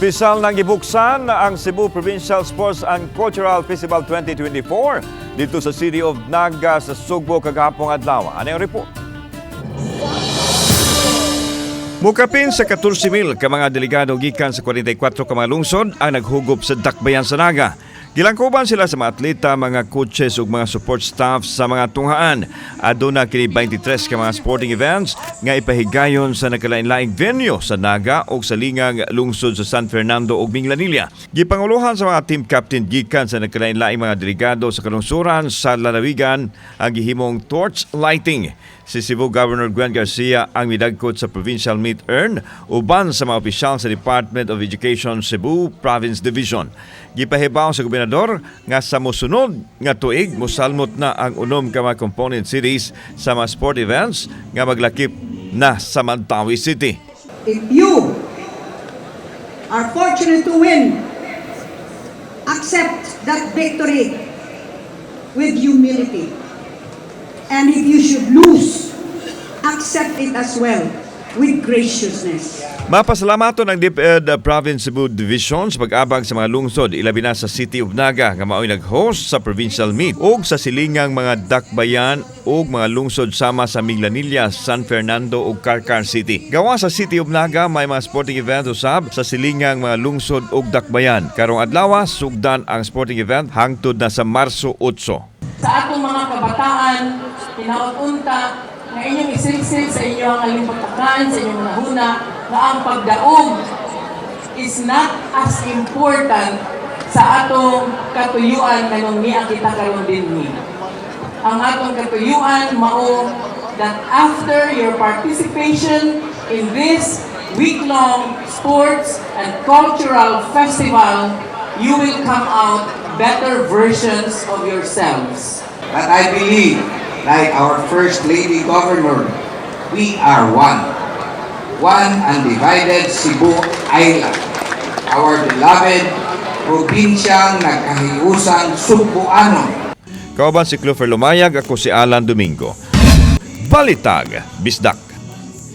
Opisyal nang gibuksan ang Cebu Provincial Sports and Cultural Festival 2024 dito sa City of Naga sa Sugbo kagahapong adlaw. Ano ang report? Mukapin sa 14,000 ka mga delegado gikan sa 44 ka mga lungsod ang naghugob sa Dakbayan sa Naga. Gilangkoban sila sa mga atleta, mga coaches ug mga support staff sa mga tunghaan. Aduna kini 23 ka mga sporting events nga ipahigayon sa nagkalain-laing venue sa Naga ug sa lingang lungsod sa San Fernando ug Minglanilla. Gipanguluhan sa mga team captain gikan sa nagkalain-laing mga delegado sa kalungsuran sa lalawigan ang gihimong torch lighting. Si Cebu Governor Gwen Garcia ang midagkot sa Provincial Meet Urn uban sa mga opisyal sa Department of Education Cebu Province Division. Gipahibaw sa gobernador nga sa mosunod nga tuig mosalmot na ang 6 ka mga component cities sa mga sport events nga maglakip na sa Mantawi City. If you are fortunate to win, accept that victory with humility. And if you should lose, accept it as well with graciousness. Mapasalamaton ang DepEd Province Cebu Division sa pag-abag sa mga lungsod, ilabi na sa City of Naga nga mao'y nag-host sa provincial meet ug sa silingang mga dakbayan ug mga lungsod sama sa Minglanilla, San Fernando ug Carcar City. Gawa sa City of Naga, may mga sporting event usab sa silingang mga lungsod ug dakbayan. Karong adlaw sugdan ang sporting event hangtod na sa Marso 8. Sa atong mga kabataan, hinaot unta nga inyong isilsil sa inyong kalimputakan, sa inyong hunahuna, nga ang pagdaog is not as important sa atong katuyuan nganong nia kita karon dinhi. Ang atong katuyuan mao that after your participation in this week-long sports and cultural festival, you will come out better versions of yourselves. But I believe, like our First Lady Governor, we are one. One undivided Cebu Island. Our beloved probinsyang nagkahiusang Sugbuanon. Kauban si Clover Lumayag, ako si Alan Domingo. Balitag, Bisdak.